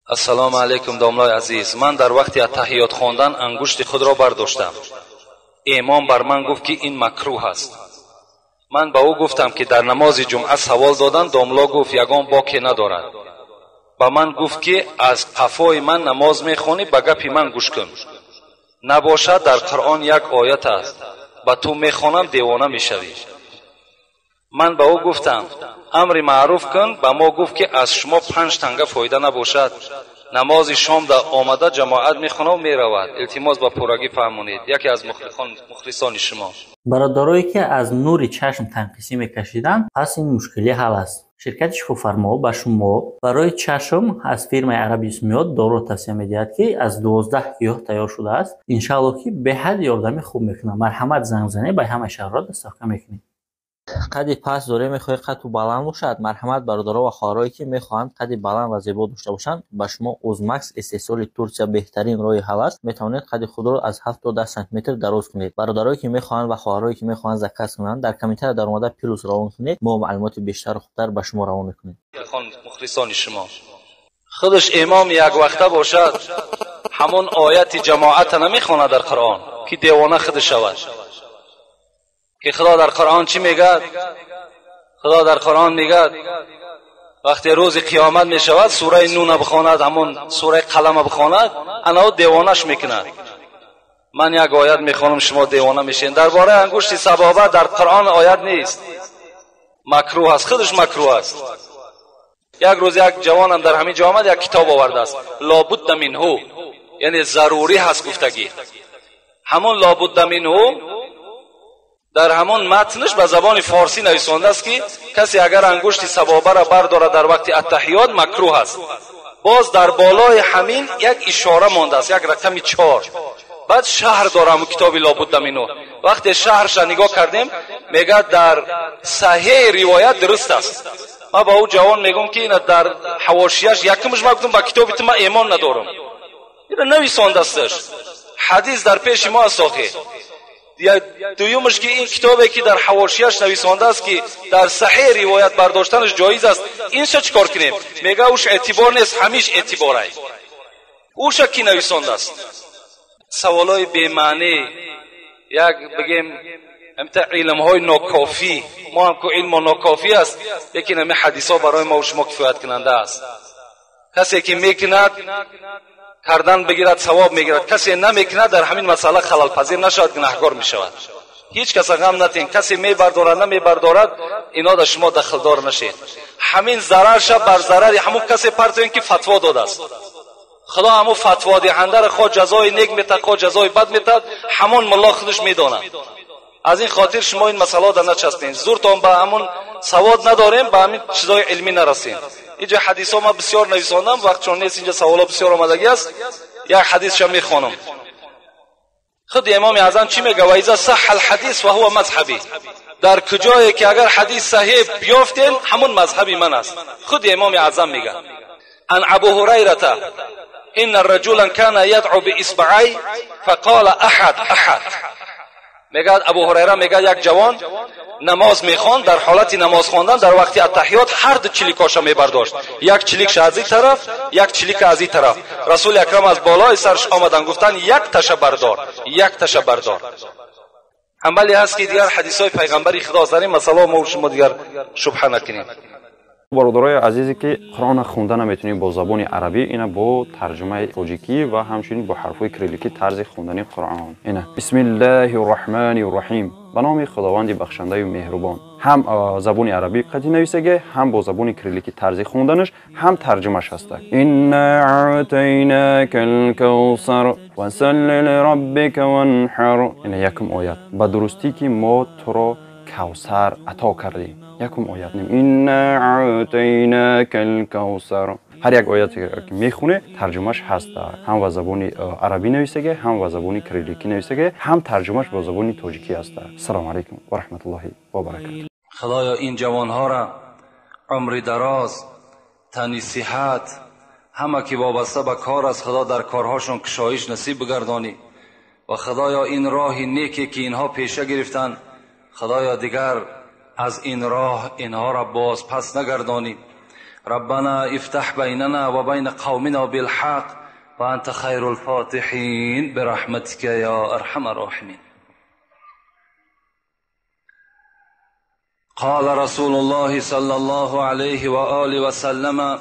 Ассалому алайкум, домлои азиз. Ман дар вақти аттаҳиёт хондан ангушти худро бардоштам. Имом бар ман гуфт, ки ин макрӯҳ аст. Ман ба ӯ гуфтам, ки дар намози ҷумъа савол додан, домло гуфт, ягон боке надорад. Ба ман гуфт, ки аз қафои ман намоз мехонӣ, ба гапи ман гӯш кун. Набошад, дар Қуръон як оят аст, ба ту мехонам, девона мешавӣ. Ман ба ӯ гуфтам, амри маъруф кун. Ба мо гуфт, ки аз шумо 5 танга фоида набошад. Намози шом да омада ҷамоат мехонаву меравад. Илтимос, ба пуррагӣ фаҳмонед. Яке аз мухлисони шумо. Бародарое, ки аз нури чашм танқисӣ мекашиданд, пас ин мушкилӣ ҳал аст. Ширкати Шифофармо ба шумо барои чашм аз фирмаи Араби Исмиёт доруро тавсия медиҳад, ки аз 12 гиёҳ тайёр шудааст. Иншаалло, ки беҳад ёрдами хуб мекунад. Марҳамат, занг занед, ба ҳамаи шаҳрҳо доставка мекунем. Қади паст дорем, мехоҳед қадту баланд бошад? Марҳамат, бародаро ва хоҳарое, ки мехоҳанд қади баланд ва зебо дошта бошанд, ба шумо Узмакс истеҳсоли Турсия беҳтарин роҳи ҳал аст. Метавонед қади худро аз 7 то 10 сантиметр дароз кунед. Бародарое, ки мехоҳанд, ва хоҳарое, ки мехоҳанд заказ кунанд, дар комментария даромада плюс равон кунед, мо маълумоти бештару хубтар ба шумо равон мекунем. Мухлисони шумо. Худаш имом яквақта бошад, ҳамон ояти ҷамоата намехонад дар Қуръон, ки девона худаш шавад. Ки Худо дар Қуръон чӣ мегӯяд? Худо дар Қуръон мегӯяд, вақте рӯзи қиёмат мешавад, сураи Нуна бихонад, ҳамон сураи Қалама бихонад, ана ӯ девонаш мекунад. Ман як оят мехонам, шумо девона мешавед. Дар бораи ангушти сабоба дар Қуръон оят нест. Макрӯҳ аст, худаш макрӯҳ аст. Як рӯз як ҷавонам дар ҳамин ҷо омад, як китоб овардааст, лобудда минҳу, яъне зарурӣ ҳаст гуфтагӣ. Ҳамон лобудда минҳу дар ҳамон матнаш ба забони форсӣ нависондааст, ки касе агар ангушти сабобаро бардорад дар вақти аттаҳиёт, макрӯҳ аст. Боз дар болои ҳамин як ишора мондааст, як рақами 4. Баъд шаҳр дора ҳамун китоби лобудда минҳу. Вақте шаҳрша нигоҳ кардем, мегӯяд, дар саҳеҳи ривоят дуруст аст. Ман ба ӯ ҷавон мегӯм, ки ина дар ҳавошияш якумаш ман гуфтам, ба китоби ту ман эмон надорам, ина нависондасташ, ҳадис дар пеши мо аст. Охи дуюмаш, ки ин китобе, ки дар ҳавошияш нависондааст, ки дар саҳеҳ ривоят бардоштанаш ҷоиз аст, инша чӣ кор кунем? Мега, уш эътибор нест, ҳамиш эътиборай. Уша кӣ нависондааст? Саволҳои бемаънӣ, як бигем, ҳамта илмҳои нокофӣ. Мо ҳам ку илмо нокофӣ аст, лекин ҳами ҳадисҳо барои мо шумо кифояткунанда аст. Касе ки мекунад, кардан бигирад, савоб мегирад. Касе намекунад, дар ҳамин масъала халалпазир нашавад, гунаҳкор мешавад. Ҳеҷ каса ғам натен. Касе мебардорад, намебардорад, ино дар шумо дахлдор нашед. Ҳамин зарарша бар зарари ҳамун касе партоен, ки фатво додааст. Худо ҳамун фатводиҳандаро хоҳ ҷазои нек метад, хоҳ ҷазои бад метад, ҳамон мулло худаш медонад. Аз ин хотир шумо ин масъалаҳо дар начаспед. Зуртон ба ҳамун савод надорем, ба ҳамин чизҳои илмӣ нарасем. Инҷа ҳадисҳо ман бисёр нависондам, вақт чун нест, инҷа саволҳо бисёр омадагӣ аст. Як ҳадисша мехонам. Худи Имоми Аъзам чӣ мега? Ва иза саҳҳа алҳадис фаҳува мазҳабӣ. Дар куҷое ки агар ҳадис саҳеҳ биёфтем, ҳамун мазҳаби ман аст. Худи Имоми Аъзам мега: ан Абу Ҳурайрата инна раҷулан кана ядъу биисбаъай фақола аҳад аҳад. Мегӯяд Абу Ҳурайра, мегӯяд, як ҷавон намоз мехонд, дар ҳолати намоз хондан, дар вақти аттаҳиёт ҳар ду чиликоша мебардошт, як чиликша аз ин тараф, як чилика аз ин тараф. Расули Акрам аз болои сарш омаданд, гуфтанд: «Як таша бардор, як таша бардор». Амале ҳаст, ки дигар ҳадисҳои пайғамбари Худост. Дар ин масъалао мо шумо дигар шубҳа накунем. Бародарои азизе, ки Қуръонро хонда наметавонед бо забони арабӣ, ина бо тарҷумаи тоҷикӣ ва ҳамчунин бо ҳарфҳои кирилликӣ тарзи хондани Қуръон. Ина: Бисмиллаҳи рраҳмани рраҳим, ба номи Худованди бахшандаю меҳрубон. Ҳам забони арабӣ қатъи нависаге, ҳам бо забони кирилликӣ тарзи хонданаш, ҳам тарҷумаш ҳаста. Инна аътайнака лкавсар фасалли лираббика ванҳар. Ина якум оят: ба дурустӣ, ки мо туро Кавсар ато кардем. Якум оят: инна аътайнака лкавсар. Ҳар як ояте ки мехоне, тарҷумаш ҳаст. Ҳам ба забони арабӣ нависаге, ҳам ба забони кирилликӣ нависаге, ҳам тарҷумаш бо забони тоҷикӣ ҳаста. Ассалому алайкум ва раҳматуллоҳи ва баракату. Худоё, ин ҷавонҳоро умри дароз, тани сиҳат, ҳама ки вобаста ба кор аст, Худо дар корҳошон кушоиш насиб бигардонӣ. Ва Худоё, ин роҳи неке, ки инҳо пеша гирифтанд, Худоё, дигар аз ин роҳ инҳоро боз пас нагардонӣ. ربنا افتح بيننا وبين قومنا بالحق وأنت خير الفاتحين برحمتك يا أرحم الراحمين. قال رسول الله صلى الله عليه وآله وسلم: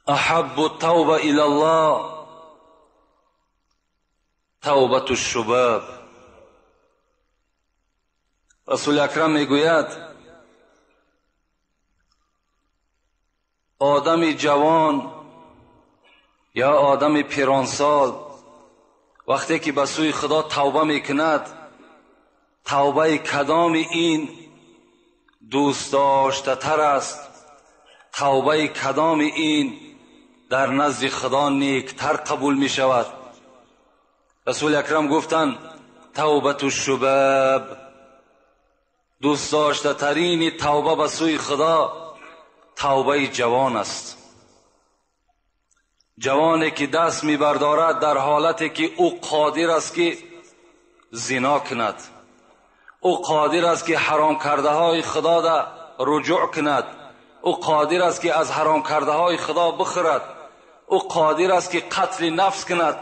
أحب التوبة إلى الله توبة الشباب. رسول اکرم میگوید آدم جوان یا آدم پیرانسال وقتی که به سوی خدا توبه میکند، توبه کدام این دوست داشته تر است، توبه کدام این در نزد خدا نیکتر قبول می شود. رسول اکرم گفتند توبة الشباب، دوست داشته ترین توبه به سوی خدا توبه جوان است. جوانی که دست میبردارد در حالتی که او قادر است که زنا کند، او قادر است که حرام کرده های خدا را رجوع کند، او قادر است که از حرام کرده های خدا بخورد، او قادر است که قتل نفس کند،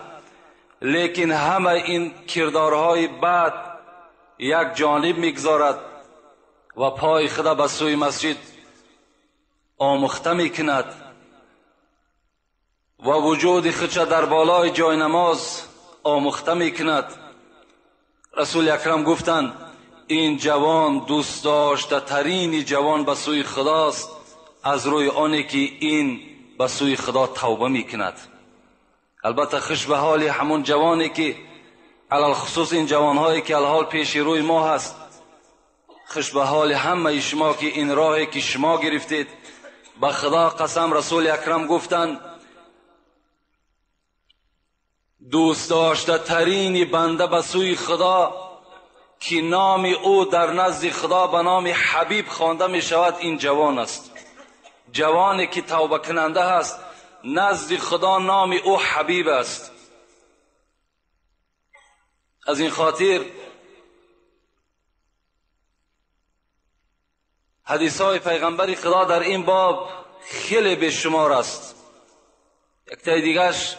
لیکن همه این کردارهای بد یک جانب میگذارد و پای خدا به سوی مسجد آموخته میکند و وجود خودش در بالای جای نماز آموخته میکند. رسول اکرم گفتند این جوان دوست داشته ترین جوان به سوی خداست، از روی آنی که این به سوی خدا توبه میکند. البته خوش به حال همون جوانی که علی الخصوص این جوانهایی که الحال پیش روی ما هست، خوش به حال همه شما که این راهی که شما گرفتید. به خدا قسم رسول اکرم گفتند دوست داشته ترین بنده به سوی خدا که نام او در نزد خدا به نام حبیب خوانده می شود این جوان است. جوانی که توبه کننده است نزد خدا نام او حبیب است. از این خاطر حدیث های پیغمبر خدا در این باب خیلی بیشمار است. یک تای دیگرش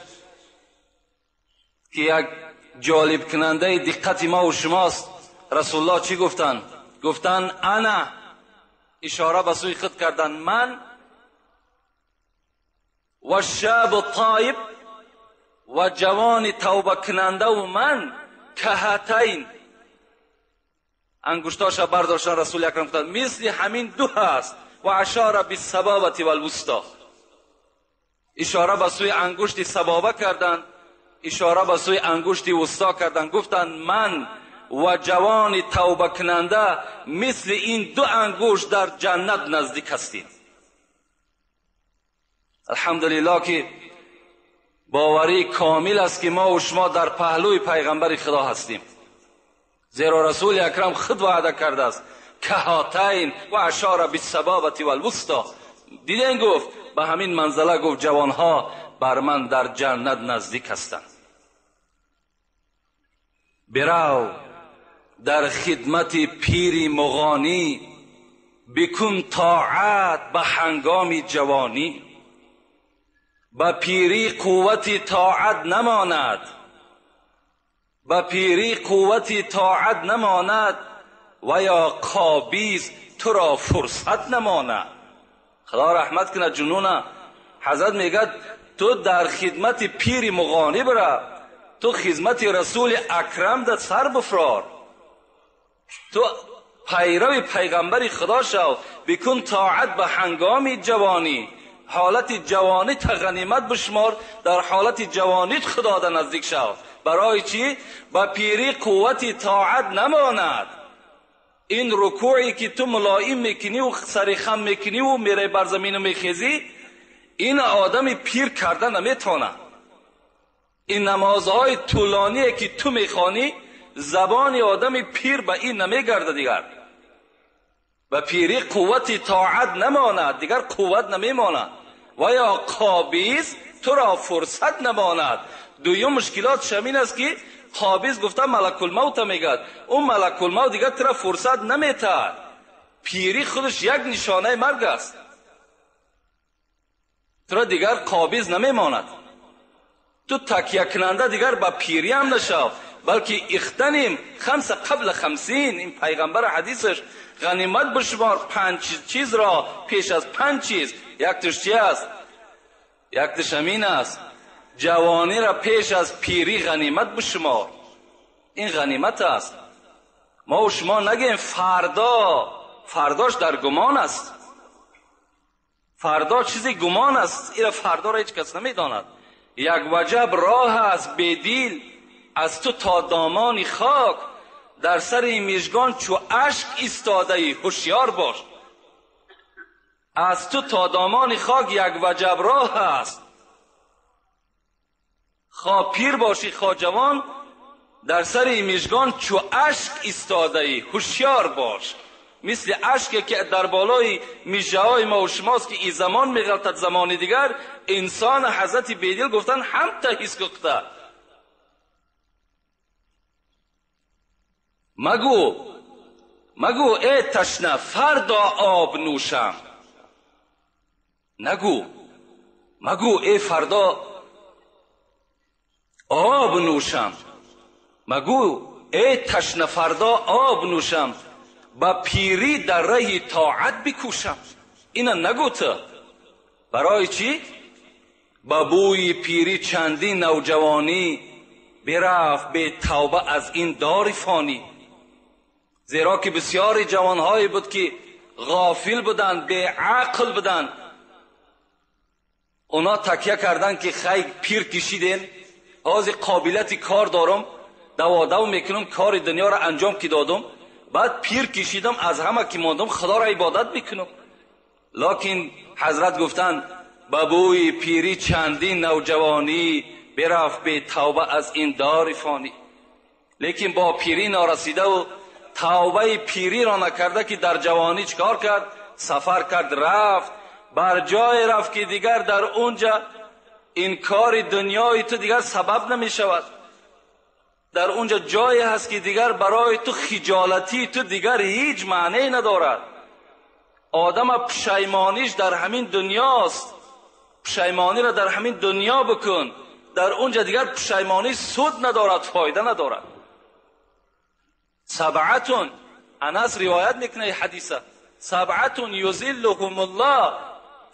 که یک جالب کننده دقت ما و شماست، رسول الله چی گفتن؟ گفتن انا، اشاره به سوی خود کردن، من و شاب الطایب و جوان توبه کننده و من کهاتین، انگشتاش برداشتن رسول اکرم گفتن مثل همین دو هست و اشاره بالسبابة والوسطی، اشاره به سوی انگشت سبابه کردن، اشاره به سوی انگشت وسطا کردن، گفتن من و جوان توبه کننده مثل این دو انگشت در جنت نزدیک هستیم. الحمدلله که باوری کامل است که ما و شما در پهلوی پیغمبر خدا هستیم، زیرا رسول اکرم خود وعده کرده است کهاتین و اشاره بالسبابة والوسطی. دیدین گفت به همین منزله گفت جوانها بر من در جنت نزدیک هستند. برو در خدمت پیر مغانی، بکن طاعت به هنگام جوانی. به پیری قوت طاعت نماند، به پیری قوت طاعت نماند و یا قابیز تو را فرصت نماند. خدا رحمت کنه جنونه، حضرت میگه تو در خدمت پیر مغانی برو، تو خدمت رسول اکرم در سر بفرار، تو پیرو پیغمبر خدا شو، بکن طاعت به هنگام جوانی. حالت جوانی تا غنیمت بشمار، در حالت جوانیت خدا در نزدیک شو. برای چی؟ به پیری قوت طاعت نماند. این رکوعی که تو ملایم میکنی و سر خم میکنی و میره بر زمین و میخیزی، این آدم پیر کرده نمیتونه. این نمازهای طولانی که تو میخوانی، زبان آدم پیر به این نمیگرده دیگر. به پیری قوت طاعت نماند، دیگر قوت نمیماند. و یا قابیز تو را فرصت نماند. دویم مشکلات شمین است که قابض گفته ملک الموت میگد. اون ملک الموت دیگر تو را فرصت نمیتد. پیری خودش یک نشانه مرگ است. تو را دیگر قابض نمیماند. تو تکیه کننده دیگر به پیری هم نشو، بلکه اختنیم خمس قبل خمسین. این پیغمبر حدیثش غنیمت بشمار 5 چیز را پیش از 5 چیز. یک تش چی است؟ یک تش امین است. جوانی را پیش از پیری غنیمت بشمار. این غنیمت است. ما و شما نگیم فردا، فرداش در گمان است. فردا چیزی گمان است، این فردا را هیچ کس نمیداند. یک وجب راه است بیدیل از تو تا دامان خاک، در سر میژگان چو اشک ایستاده ای هوشیار باش. از تو تا دامان خاک یک وجب راه است. خواه پیر باشی خواه جوان، در سر میژگان چو اشک ایستاده ای هوشیار باش. مثل اشکی که در بالای میژه های ما و شماست که این زمان میغلطد زمان دیگر. انسان حضرت بیدل گفتن هم تهیس کخته. مگو ای تشنه فردا آب نوشم. نگو، مگو ای فردا آب نوشم. مگو ای تشنه فردا آب نوشم، با پیری در ره طاعت بکوشم. اینا نگو تو. برای چی؟ با بوی پیری چندین نوجوانی برفت به توبه از این دار فانی. زیرا که بسیاری جوانهایی بود که غافل بودند، به عقل بودند. اونا تکیه کردن که خیلی پیر کشیدین، حاضر قابلیت کار دارم، دوا دو میکنم، کار دنیا را انجام که دادم، بعد پیر کشیدم، از همه که ماندم خدا را عبادت میکنم. لکن حضرت گفتن به بوی پیری چندین نوجوانی برفت به توبه از این دار فانی. لیکن با پیری نارسیده و توبه پیری را نکرده که در جوانی چکار کرد؟ سفر کرد، رفت بر جای رفت که دیگر در اونجا این کار دنیای تو دیگر سبب نمی شود. در اونجا جایی هست که دیگر برای تو خجالتی تو دیگر هیچ معنی ندارد. آدم پشیمانیش در همین دنیاست. پشیمانی را در همین دنیا بکن، در اونجا دیگر پشیمانی سود ندارد، فایده ندارد. سبعتون، انس روایت میکنه حدیثه، سبعتون یظلهم الله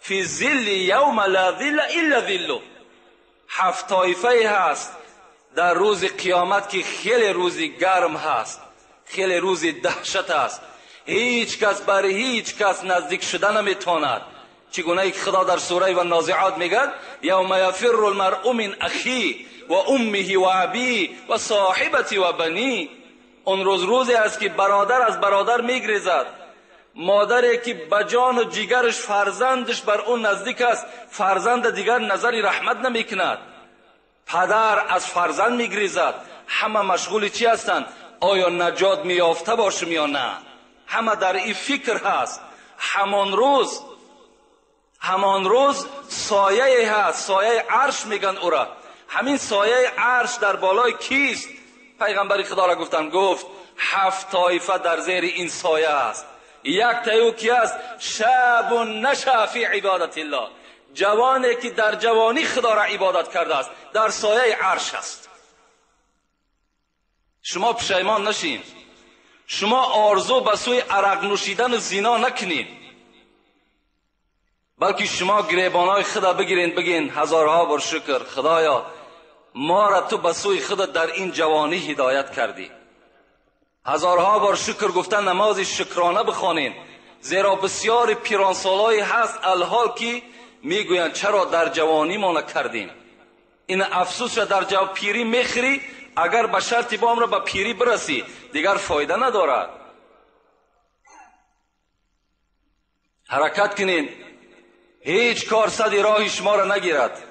فی ظل یوم لا ظل الا ظله. 7 طایفه هست در روز قیامت که خیلی روزی گرم هست، خیلی روزی دهشت هست، هیچ کس بر هیچ کس نزدیک شده نمیتواند. چگونه که خدا در سوره و نازعات میگد یوم یفر المرء من اخیه و امه و ابیه و صاحبته و بنیه. اون روز روزی است که برادر از برادر میگریزد، مادری که به جان و جگرش فرزندش بر اون نزدیک است، فرزند دیگر نظر رحمت نمیکند. پدر از فرزند میگریزد. همه مشغول چی هستند؟ آیا نجات میافته باشم یا نه؟ همه در این فکر هست. همان روز سایه هست، سایه عرش میگن او را. همین سایه عرش در بالای کیست؟ پیغمبر خدا را گفتن، گفت 7 طایفه در زیر این سایه است. یک تایو کی است؟ شاب نشأ فی عبادت الله، جوانی که در جوانی خدا را عبادت کرده است، در سایه عرش است. شما پشیمان نشین، شما آرزو به سوی عرق نوشیدن و زنا نکنین، بلکه شما گریبانای خدا بگیرین، بگین هزارها بار شکر خدایا ما را تو به سوی خود در این جوانی هدایت کردی. هزارها بار شکر گفتن، نماز شکرانه بخوانین، زیرا بسیار پیرانسالایی هست الحال که میگویند چرا در جوانی ما نکردیم. این افسوس را در جو پیری میخری، اگر به شرط بام را به پیری برسی دیگر فایده ندارد. حرکت کنین، هیچ کار صد راه شما را نگیرد،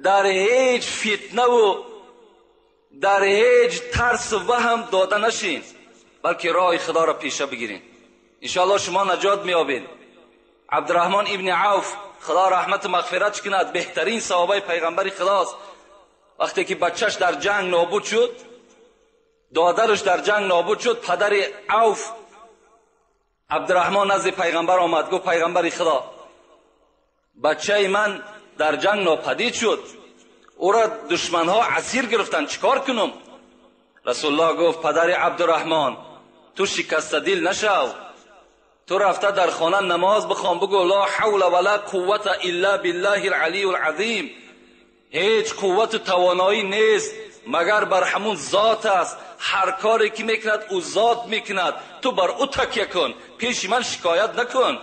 در هیچ فتنه و در هیچ ترس و وهم داده نشین، بلکه راه خدا را پیشه بگیرین. انشاءالله شما نجات میابین. عبدالرحمن ابن عوف خدا رحمت و مغفرت کند، بهترین صحابه پیغمبر خداست. وقتی که بچهش در جنگ نابود شد، دادرش در جنگ نابود شد. پدر عوف عبدالرحمن نزد پیغمبر آمد، گفت پیغمبر خدا بچه من در جنگ ناپدید شد، او را دشمنها اسیر گرفتن، چیکار کنم؟ رسول الله گفت پدر عبدالرحمن تو شکسته دل نشو، تو رفته در خانه نماز بخوان، بگو لا حول ولا قوت الا بالله العلی العظیم، هیچ قوت و توانایی نیست مگر بر همون ذات است، هر کاری که میکند او ذات میکند، تو بر او تکیه کن، پیش من شکایت نکن.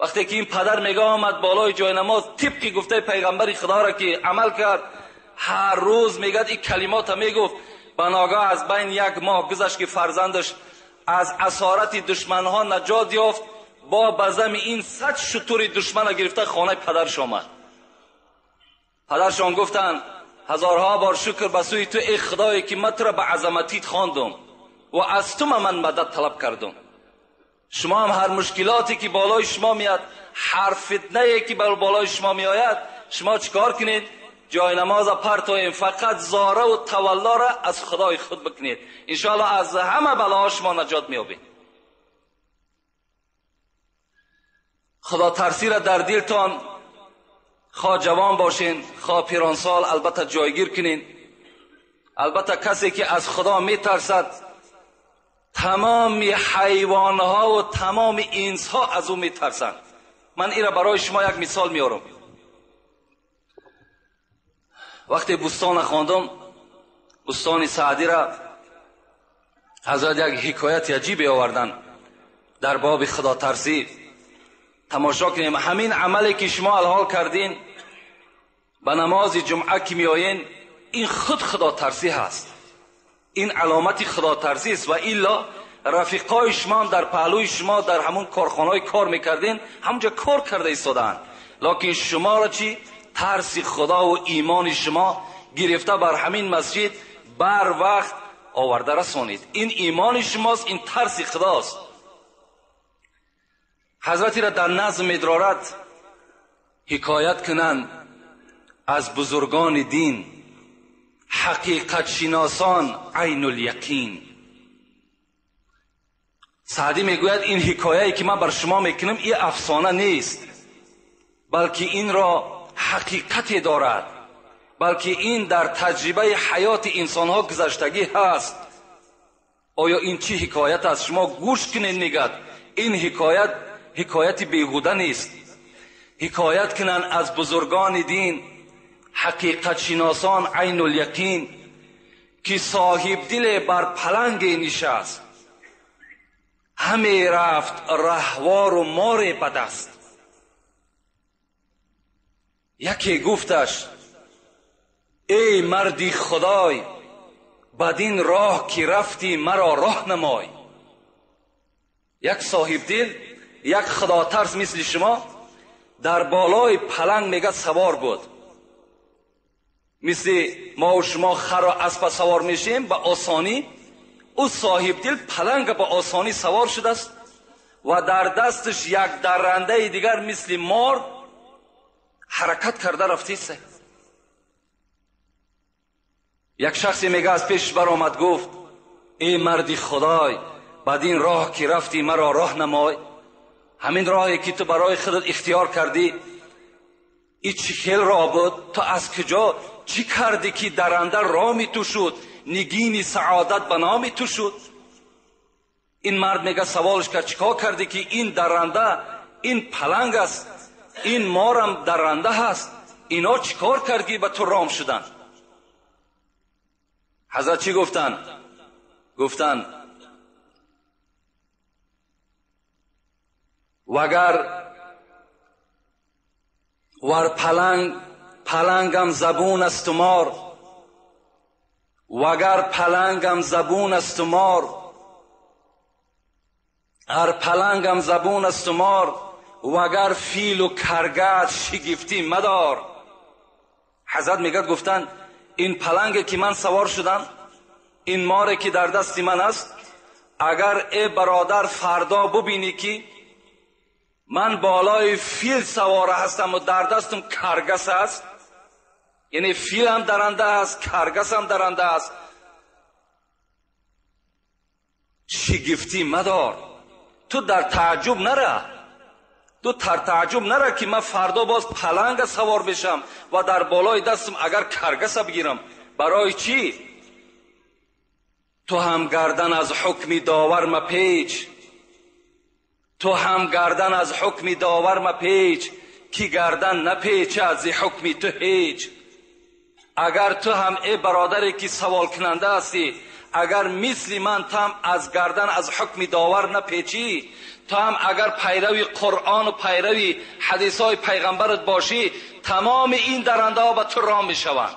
وقتی که این پدر میگه آمد بالای جای نماز، طبق گفته پیغمبر خدا را که عمل کرد، هر روز میگه این کلمات میگفت. بناگاه از بین یک ماه گذشت که فرزندش از اسارت دشمنها نجات یافت، با بزم این 100 شتر دشمن گرفته خانه پدرش آمد. پدرشان گفتند هزارها بار شکر به سوی تو ای خدایی که من تو را به عظمتیت خواندم و از تو من مدد طلب کردم. شما هم هر مشکلاتی که بالای شما میاد، هر فتنه که بر بالای شما میآید، شما چیکار کنید؟ جای نماز پرتویم، فقط زاره و تولا را از خدای خود بکنید، انشاءالله از همه بلاها شما نجات میابید. خدا ترسی را در دلتان، خواه جوان باشین خواه پیرانسال، البته جایگیر کنین. البته کسی که از خدا میترسد تمام حیوانها و تمام انسها از او میترسند. من این را برای شما یک مثال میارم. وقتی بستان خواندم، بستان سعدی را حضرت یک حکایت عجیب آوردن در باب خدا ترسی. تماشا کنیم همین عملی که شما الحال کردین، به نماز جمعه که میآیین، این خود خدا ترسی هست، این علامت خدا ترسی است. و الا رفیقای شما در پهلوی شما در همون کارخانه‌های کار میکردین، همونجا کار کرده ایستادند، لکن شما را چی؟ ترس خدا و ایمان شما گرفته بر همین مسجد بر وقت آورده رسانید. این ایمان شماست، این ترس خداست. حضرتی را در نظم می‌دارد حکایت کنند از بزرگان دین، حقیقت شناسان عین الیقین. سعدی میگوید این حکایه‌ای که من بر شما میکنم این افسانه نیست، بلکه این را حقیقتی دارد، بلکه این در تجربه حیات انسانها گذشتگی هست. آیا این چی حکایت است؟ شما گوش کنید. میگد این حکایت حکایت بیهوده نیست. حکایت کنند از بزرگان دین، حقیقت شناسان عین الیقین، که صاحب دل بر پلنگ نشست، همی رفت رهوار و مار به دست. یکی گفتش ای مردی خدای، بدین راه که رفتی مرا راه نمای. یک صاحب دل، یک خدا ترس مثل شما در بالای پلنگ میگه سوار بود. مثل ما و شما خر و اسب سوار میشیم به آسانی، او صاحب دل پلنگ به آسانی سوار شده است و در دستش یک درنده دیگر مثل مار حرکت کرده رفته است. یک شخصی میگه از پیش برآمد گفت ای مردی خدای، بدین راه که رفتی مرا راه نمای. همین راهی که تو برای خودت اختیار کردی، ای چی خیل راه بود؟ تو از کجا چی کردی که درنده رامی تو شد، نگین سعادت به نامی تو شد؟ این مرد میگه سوالش کرد چیکار کردی که این درنده، این پلنگ است، این مارم درنده هست، اینا چیکار کردی به تو رام شدن؟ حضرت چی گفتن؟ گفتن وگر ور پلنگ پلنگم زبون است و مار، وگر پلنگم زبون است و مار، هر پلنگم زبون است و مار، وگر فیل و کرگد شگفتی مدار. حضرت میگه گفتن این پلنگ که من سوار شدم، این ماره که در دست من است، اگر ای برادر فردا ببینی که من بالای فیل سواره هستم و در دستم کرگس است، یعنی فیل هم درنده است، کرگس هم درنده است، شگفتی مدار، تو در تعجب نره، تو در تعجب نره که من فردا باز پلنگ سوار بشم و در بالای دستم اگر کرگس بگیرم. برای چی؟ تو هم گردن از حکم داور مپیچ، تو هم گردن از حکم داور مپیچ، کی گردن نپیچه از حکم تو هیچ. اگر تو هم ای برادری که سوال کننده هستی، اگر مثل من تو هم از گردن از حکم داور نپیچی، تو هم اگر پیروی قرآن و پیروی حدیث های پیغمبرت باشی، تمام این درنده ها به تو رام میشوند،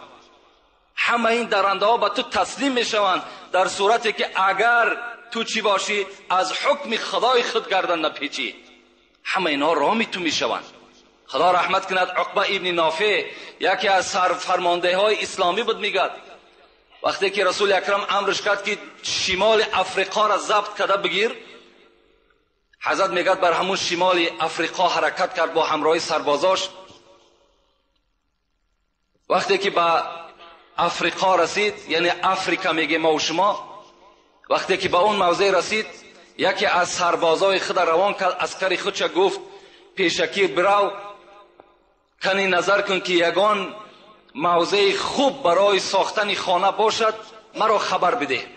همه این درنده ها به تو تسلیم میشوند، در صورتی که اگر تو چی باشی؟ از حکم خدای خود گردن نپیچی، همه اینها رامی تو میشوند. خدا رحمت کند عقبه ابن نافع، یکی از سرفرمانده های اسلامی بود، میگد وقتی که رسول اکرم امرش کرد که شمال افریقا را ضبط کرده بگیر، حضرت میگد بر همون شمال افریقا حرکت کرد با همراهی سربازاش. وقتی که به افریقا رسید، یعنی افریقا میگه ما و شما، وقتی که به اون موضع رسید، یکی از سربازای خود روان کرد، عسکر خودش گفت پیشکی برو کنی نظر کن که یگان موضع خوب برای ساختن خانه باشد، مرا خبر بده.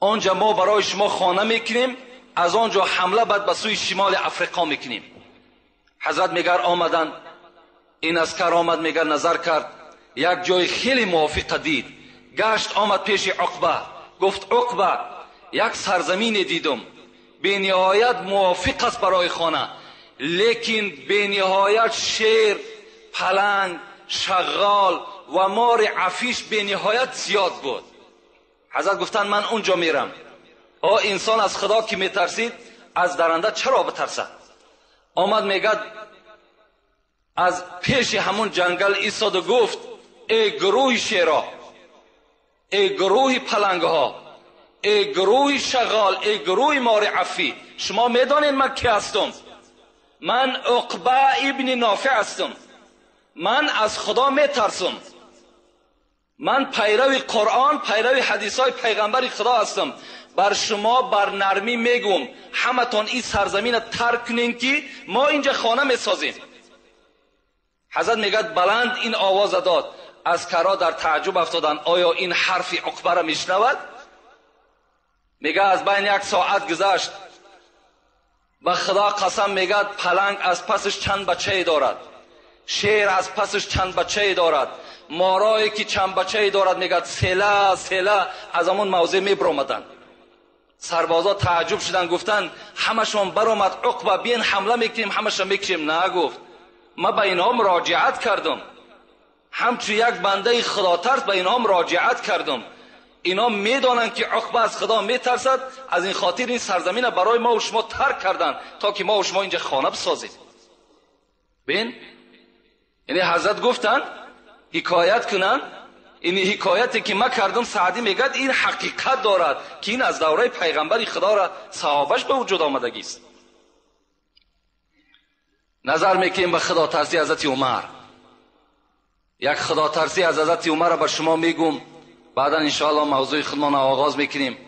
آنجا ما برای شما خانه میکنیم، از آنجا حمله بعد به سوی شمال افریقا میکنیم. حضرت میگه آمدن، این عسکر آمد، میگه نظر کرد، یک جای خیلی موافق دید، گشت آمد پیش عقبه، گفت عقبه یک سرزمین دیدم به نهایت موافق است برای خانه، لیکن به نهایت شیر، پلنگ، شغال و مار عفیش به نهایت زیاد بود. حضرت گفتن من اونجا میرم. انسان از خدا که میترسید از درنده چرا بترسد؟ آمد میگد از پیش همون جنگل ایستاد و گفت ای گروه شیرا، ای گروه پلنگ ها، ای گروه شغال، ای گروه مار عفی، شما میدانید من کی هستم؟ من عقبه ابن نافع هستم، من از خدا میترسم، من پیرو قرآن، پیرو حدیث های پیغمبر خدا هستم. بر شما بر نرمی میگم همتون این سرزمین ترک کنین که ما اینجا خانه میسازیم. حضرت میگد بلند این آواز داد، عسکرها در تعجب افتادن، آیا این حرف عقبه را میشنود؟ میگه از بین یک ساعت گذشت، به خدا قسم میگد پلنگ از پسش چند بچه دارد، شیر از پسش چند بچه دارد، مارایی که چند بچه دارد، میگد سیله سیله از همون موضع میبرآمدن. سربازا تعجب شدن، گفتن همشون برآمد عقبه، بیاین حمله میکنیم همشون میکشیم. نه، گفت من به اینها مراجعت کردم، همچون یک بنده خدا ترس به اینها مراجعت کردم، اینا میدانند که عقبه از خدا میترسد، از این خاطر این سرزمین برای ما و شما ترک کردن تا که ما و شما اینجا خانه بسازیم. ببین، یعنی حضرت گفتن حکایت کنن، این حکایتی که ما کردم، سعدی میگد این حقیقت دارد که این از دوره پیغمبر خدا را صحابش به وجود آمدگی است. نظر میکنیم به خدا ترسی حضرت عمر. یک خدا ترسی از حضرت عمر را به شما میگم، بعدا انشاءالله موضوع خودمان آغاز میکنیم.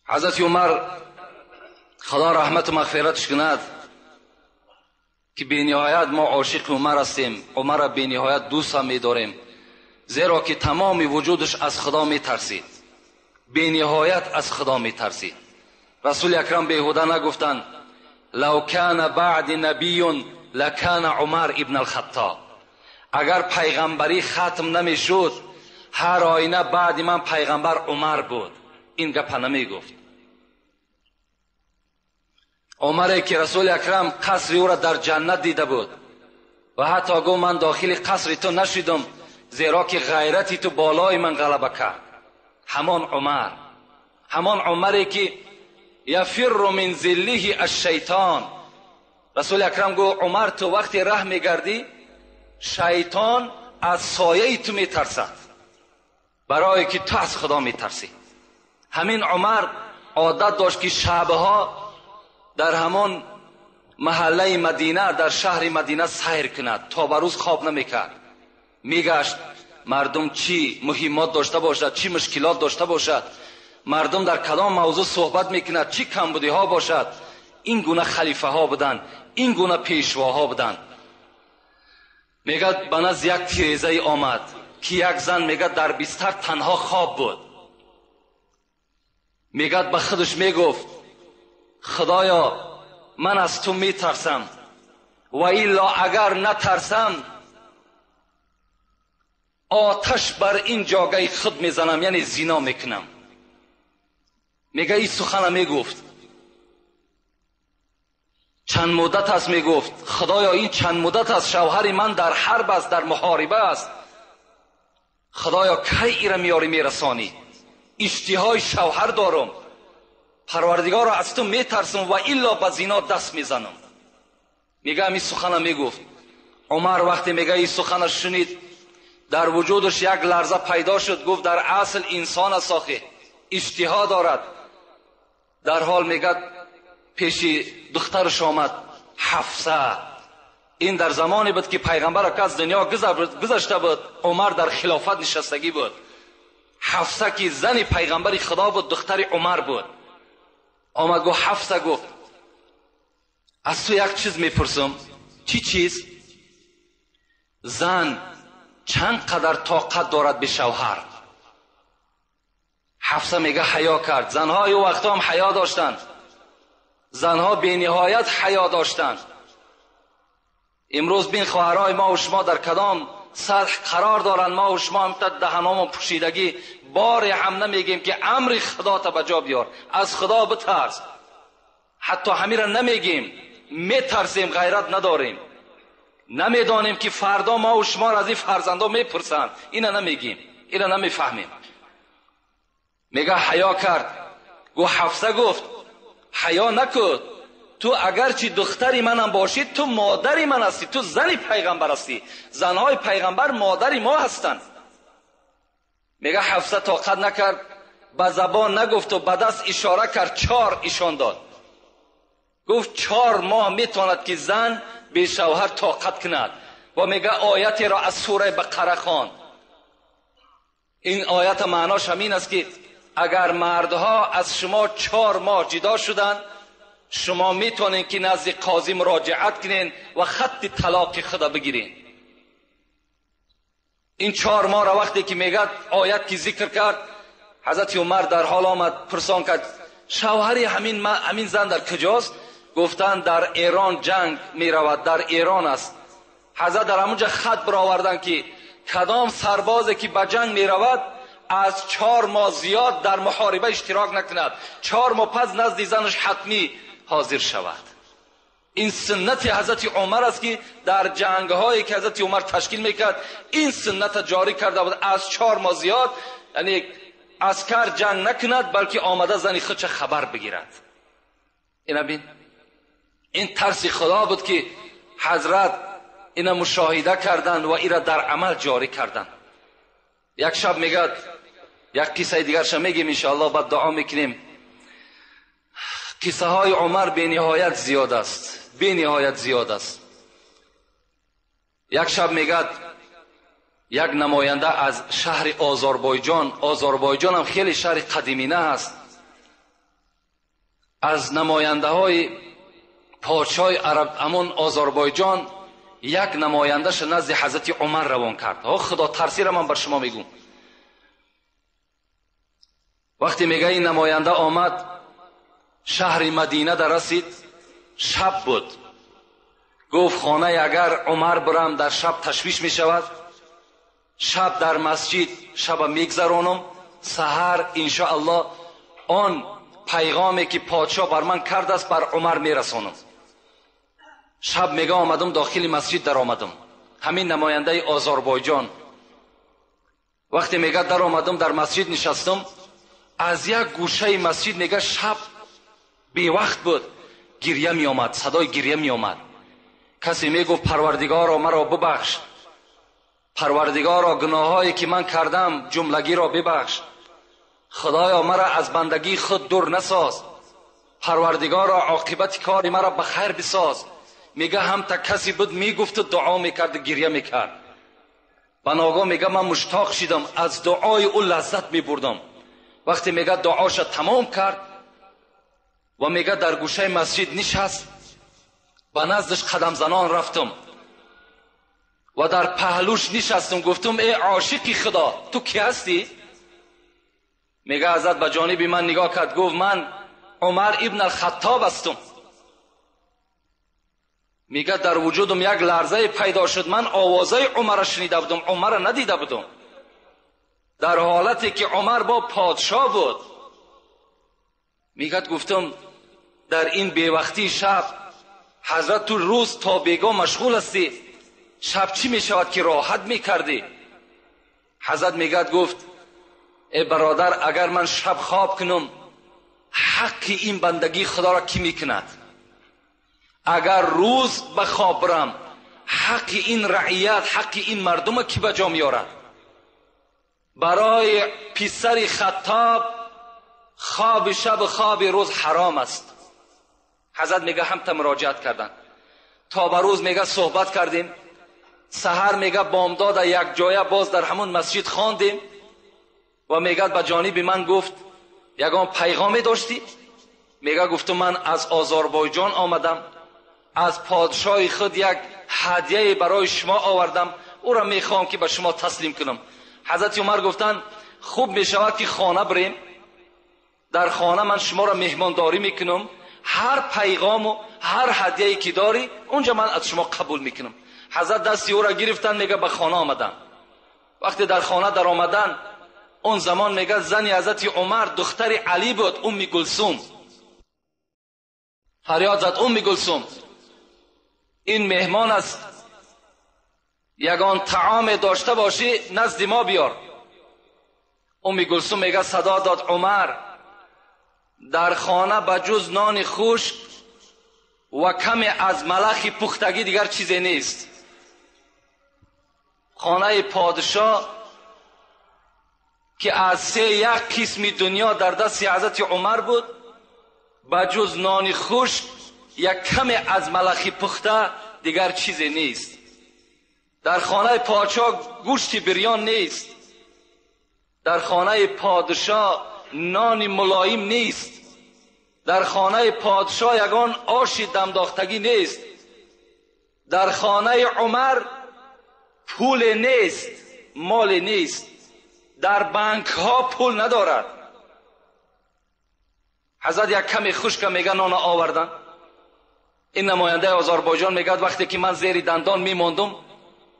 حضرت عمر خدا رحمت و مغفرتش کند که بی نهایت ما عاشق عمر هستیم، عمر را بی نهایت دوست هم میداریم، زیرا که تمام وجودش از خدا میترسید، بی نهایت از خدا میترسید. رسول اکرم بیهوده نگفتند لو کان بعد نبی لکان عمر ابن الخطاب. اگر پیغمبری ختم نمیشد هر آینه بعد من پیغمبر عمر بود. این گپ نمیگفت. عمر که رسول اکرم قصر او را در جنت دیده بود و حتی گفت من داخل قصر تو نشدم زیرا که غیرتی تو بالای من غلبه کرد. همان عمر، همان عمری که یفر من ظله الشیطان. رسول اکرم گفت عمر تو وقتی ره میگردی شیطان از سایه تو میترسد، برای که تو از خدا میترسی. همین عمر عادت داشت که شبها در همان محله مدینه، در شهر مدینه سیر کند، تا به روز خواب نمیکرد، میگشت مردم چی مهمات داشته باشد، چی مشکلات داشته باشد، مردم در کدام موضوع صحبت میکند، چی کمبودی ها باشد. این گونه خلیفه ها بودند، این گونه پیشواها بودند. میگه به نزد یک تیرزه آمد که یک زن میگه در بستر تنها خواب بود. میگه به خودش میگفت خدایا من از تو میترسم و الا اگر نترسم آتش بر این جاگه خود میزنم، یعنی زنا میکنم. میگه این سخن میگفت. چند مدت است میگفت خدایا این چند مدت است شوهر من در حرب است، در محاربه است، خدایا کی ایره میاری میرسانی؟ اشتهای شوهر دارم، پروردگار را از تو میترسم و الا به زنا دست میزنم. میگه این سخن میگفت. عمر وقتی میگه این سخن شنید در وجودش یک لرزه پیدا شد. گفت در اصل انسان است آخه، اشتها دارد. در حال میگه پیش دخترش آمد حفصه. این در زمانی بود که پیغمبر که از دنیا گذشته بود، عمر در خلافت نشستگی بود. حفصه که زن پیغمبر خدا بود، دختر عمر بود، آمد گفت حفصه، گفت از تو یک چیز میپرسم. چی چیز؟ زن چند قدر طاقت دارد به شوهر؟ حفصه میگه حیا کرد. زنهای او وقتا هم حیا داشتند، زنها به نهایت حیا داشتند. امروز بین خواهرای ما و شما در کدام سطح قرار دارند. ما و شما هم تا دهنامون پوشیدگی بار هم نمیگیم که امر خدا تا به جا بیار، از خدا بترس. حتی همین را نمیگیم، میترسیم، غیرت نداریم، نمیدانیم که فردا ما و شما را از این فرزندا میپرسند. اینا نمیگیم، اینا نمیفهمیم. میگه حیا کرد. گفت حفصه، گفت حیا نکن، تو اگرچه دختری منم باشی تو مادری من هستی، تو زنی پیغمبر هستی، زنهای پیغمبر مادری ما هستند. میگه حفصه طاقت نکرد، به زبان نگفت و به دست اشاره کرد، 4 ایشان داد. گفت 4 ماه میتواند که زن به شوهر طاقت کند. و میگه آیتی را از سوره بقره خواند. این آیت معناش همین است که اگر مردها از شما 4 ماه جدا شدند، شما میتونین که نزد قاضی مراجعت کنین و خط طلاق خود بگیرین. این 4 ماه را وقتی که میگه آیت که ذکر کرد، حضرت عمر در حال آمد پرسان کرد شوهری همین زن در کجاست؟ گفتن در ایران جنگ میرود، در ایران است. حضرت در همونجا خط برآوردن که کدام سربازی که به جنگ میرود از 4 ماه زیاد در محاربه اشتراک نکند، 4 ماه پس نزد زنش حتمی حاضر شود. این سنت حضرت عمر است که در جنگ هایی که حضرت عمر تشکیل میکرد این سنت جاری کرده بود، از 4 ماه زیاد یعنی عسکر جنگ نکند بلکه آمده زن خودش خبر بگیرد. اینا بین، این ترس خدا بود که حضرت اینا مشاهده کردند و ایرا در عمل جاری کردند. یک شب میگه یک قصه دیگرش میگیم انشاءالله، بعد دعا میکنیم. قصه های عمر به نهایت زیاد است، به نهایت زیاد است. یک شب میگه یک نماینده از شهر آذربایجان، آذربایجان هم خیلی شهر قدیمی نه است، از نماینده های پادشاه عرب همون آذربایجان یک نمایندهش نزد حضرت عمر روان کرد. خدا ترسی را من بر شما میگم. وقتی میگه این نماینده آمد شهر مدینه در رسید، شب بود. گفت خانه اگر عمر برم در شب تشویش میشود، شب در مسجد شب میگذرانم، سحر انشاءالله آن پیغامی که پادشاه بر من کرده است بر عمر میرسانم. شب میگه آمدم داخل مسجد در آمدم، همین نماینده آذربایجان. وقتی میگه در آمدم در مسجد نشستم، از یک گوشه مسجد میگه شب بی وقت بود، گریه می آمد، صدای گریه می آمد. کسی میگفت پروردگارا مرا ببخش، پروردگارا گناهایی که من کردم جملگی را ببخش، خدایا مرا از بندگی خود دور نساز، پروردگارا عاقبت کار مرا به خیر بساز. میگه هم تا کسی بود میگفت و دعا میکرد و گریه میکرد. و ناگاه میگه من مشتاق شدم، از دعای او لذت میبردم. وقتی میگه دعاش تمام کرد و میگه در گوشه مسجد نشست، به نزدش قدم زنان رفتم و در پهلوش نشستم، گفتم ای عاشقی خدا، تو کی هستی؟ میگه حضرت به جانب من نگاه کرد، گفت من عمر ابن الخطاب هستم. میگه در وجودم یک لرزه پیدا شد، من آوازه عمر را شنیده بودم، عمر را ندیده بودم، در حالتی که عمر با پادشاه بود. میگه گفتم در این بیوقتی شب، حضرت تو روز تا بیگاه مشغول هستی، شب چی میشود که راحت میکردی؟ حضرت میگه گفت ای برادر، اگر من شب خواب کنم حق این بندگی خدا را کی میکند؟ اگر روز به خواب برم حق این رعیت، حق این مردم کی به جا میارد؟ برای پسر خطاب خواب شب خواب روز حرام است. حضرت میگه هم تا مراجعت کردن، تا به روز میگه صحبت کردیم، سحر میگه بامداد یک جایه باز در همون مسجد خواندیم و میگه به جانب من گفت یگان پیغامی داشتی؟ میگه گفتم من از آذربایجان آمدم، از پادشاه خود یک هدیه برای شما آوردم، او را میخوام که به شما تسلیم کنم. حضرت عمر گفتن خوب میشود که خانه بریم، در خانه من شما را مهمانداری میکنم، هر پیغام و هر هدیه‌ای که داری اونجا من از شما قبول میکنم. حضرت دستی او را گرفتن، میگه به خانه آمدن. وقتی در خانه در آمدن، اون زمان میگه زنی حضرت عمر دختر علی بود، ام کلثوم. فریاد زد ام کلثوم، این مهمان است، یگان طعام داشته باشی نزد ما بیار. ام کلثوم میگه صدا داد عمر، در خانه بجز نان خشک و کمی از ملخ پختگی دیگر چیزی نیست. خانه پادشاه که از 3 قسم دنیا در دست حضرت عمر بود، بجز نان خشک یک کمی از ملخی پخته دیگر چیزی نیست. در خانه پادشاه گوشت بریان نیست، در خانه پادشاه نان ملایم نیست، در خانه پادشاه یگان آش دمداختگی نیست، در خانه عمر پول نیست، مال نیست، در بانک ها پول ندارد. حضرت یک کمی خشک میگه نان آوردن. این نماینده آذربایجان میگه وقتی که من زیر دندان میماندم،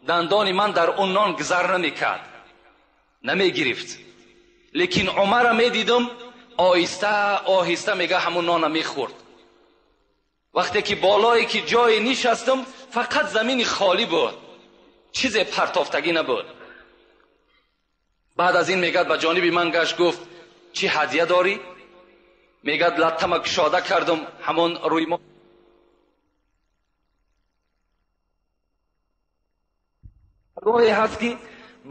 دندان من در اون نان گذر نمیکرد، نمیگرفت، لیکن عمر میدیدم آهسته آهسته میگه همون نان میخورد. وقتی که بالایی که جای نشستم فقط زمین خالی بود، چیز پرتافتگی نبود. بعد از این میگه به جانب من گشت، گفت چی هدیه داری؟ میگه لطمه کشاده کردم، همون روی ما گاهی هست که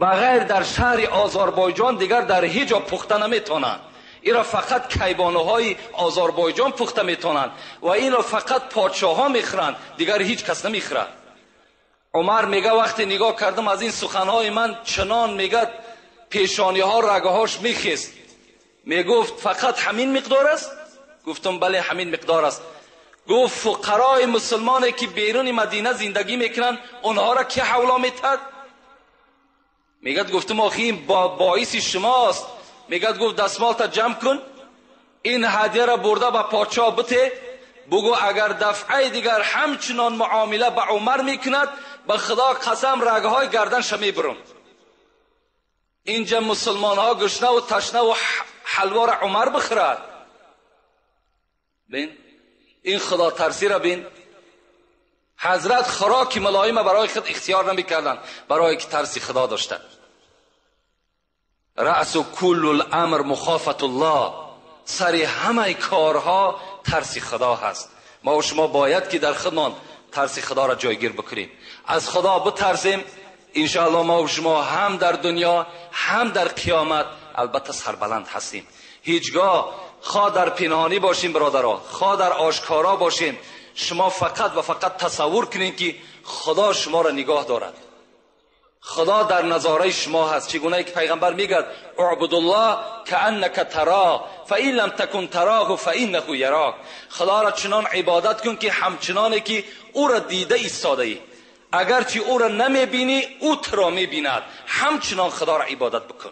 بغیر در شهر آذربایجان دیگر در هیچ جا پخته نمیتونند. این را فقط کیبانوهای آذربایجان پخته میتونند و این را فقط پادشاه ها میخورند، دیگر هیچ کس نمیخورد. عمر میگه وقتی نگاه کردم از این سخنهای من چنان میگه پیشانی ها رگهاش میخست. میگفت فقط همین مقدار است؟ گفتم بله همین مقدار است. گفت فقرای مسلمانی که بیرون مدینه زندگی میکنن اونها را که حولا میتد؟ میگه گفتم آخی این باعث شماست. میگه گفت دستمال تا جمع کن، این هدیه را برده به پادشاه بته، بگو اگر دفعه دیگر همچنان معامله به عمر میکند به خدا قسم رگهای گردنش میبرم. اینجا مسلمان ها گشنه و تشنه و حلوا را عمر بخورد. بین این خدا ترسی را بین. حضرت خوراک ملایم برای خود اختیار نمیکردن، برای که ترسی خدا داشتن. رأس کل الامر مخافت الله، سر همه کارها ترسی خدا هست. ما و شما باید که در خودمان ترسی خدا را جایگیر بکنیم، از خدا بترسیم. انشاءالله ما و شما هم در دنیا هم در قیامت البته سربلند هستیم. هیچگاه خواه در پنهانی باشیم برادرها، خواه در آشکارا باشیم، شما فقط و فقط تصور کنید که خدا شما را نگاه دارد. خدا در نظاره شما هست. چگونه که پیغمبر میگه اعبد الله کأنک تراه فإن لم تکن تراه فإنه یراک. خدا را چنان عبادت کن که همچنانه که او را دیده ایستاده ای، اگرچه او را نمیبینی او تو را میبیند، همچنان خدا را عبادت بکن.